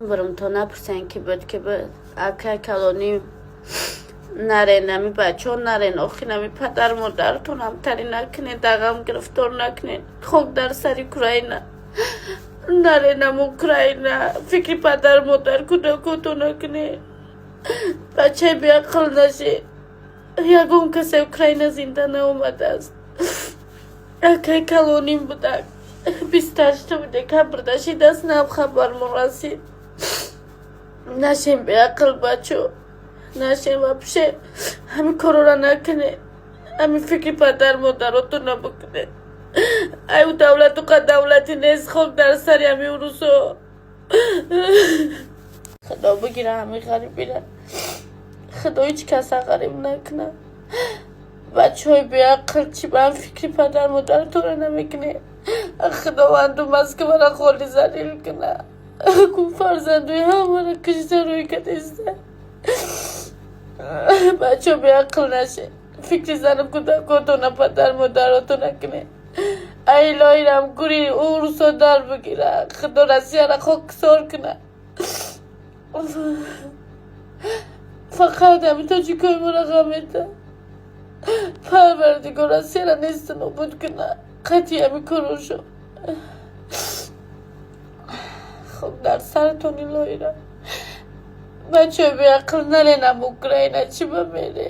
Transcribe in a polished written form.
Бурум то напурсен, ки буд, ки буд. Акай калонӣ, нарен, ами бачаҳо, нарен. Охи нами падар модаратон тари накунед, дағам гирифтор накунед. Хок дар сари Украина. Наренам Украина, фикри падар модар, кӯдакото накунед. Бачаи беақл нашед. Ягон касе Украина зинда наомадааст. Акай калоним будак, 28-уми декабр дашидаст, нав хабармон расид. Нашем беақл, бачо, нашем вообще, ҳами корора накунед. Ҳами фикри падар модаротона бикунед. Ай, у давлату қа давлати нест. Хок дар сари ҳами урусо. Худо бигира ҳами ғарибира. Худо ҳеҷ каса ғариб накунад. Бачаҳои беақл, чӣ ба ҳам фикри падар модаратонро намекунед? Худованду Москвара холи залил кунад. Ку фарзандои ҳамаро кишта рӯй кадиста. Бачаҳо, беақл нашед. Фикри зану кӯдакотона, падар модаротона кунед. Ай, илоҳирам, гури урусо дар бигира. Худо Россияра хоксор кунад. Фақат ҳами тоҷикои моро ғам мета. Парвардигор Россияра несту нобуд кунад қатъи ҳами корошо. Хок дар саратон, илоҳира. Бачаҳои беақл, наренам Украина. Чӣ ба мере?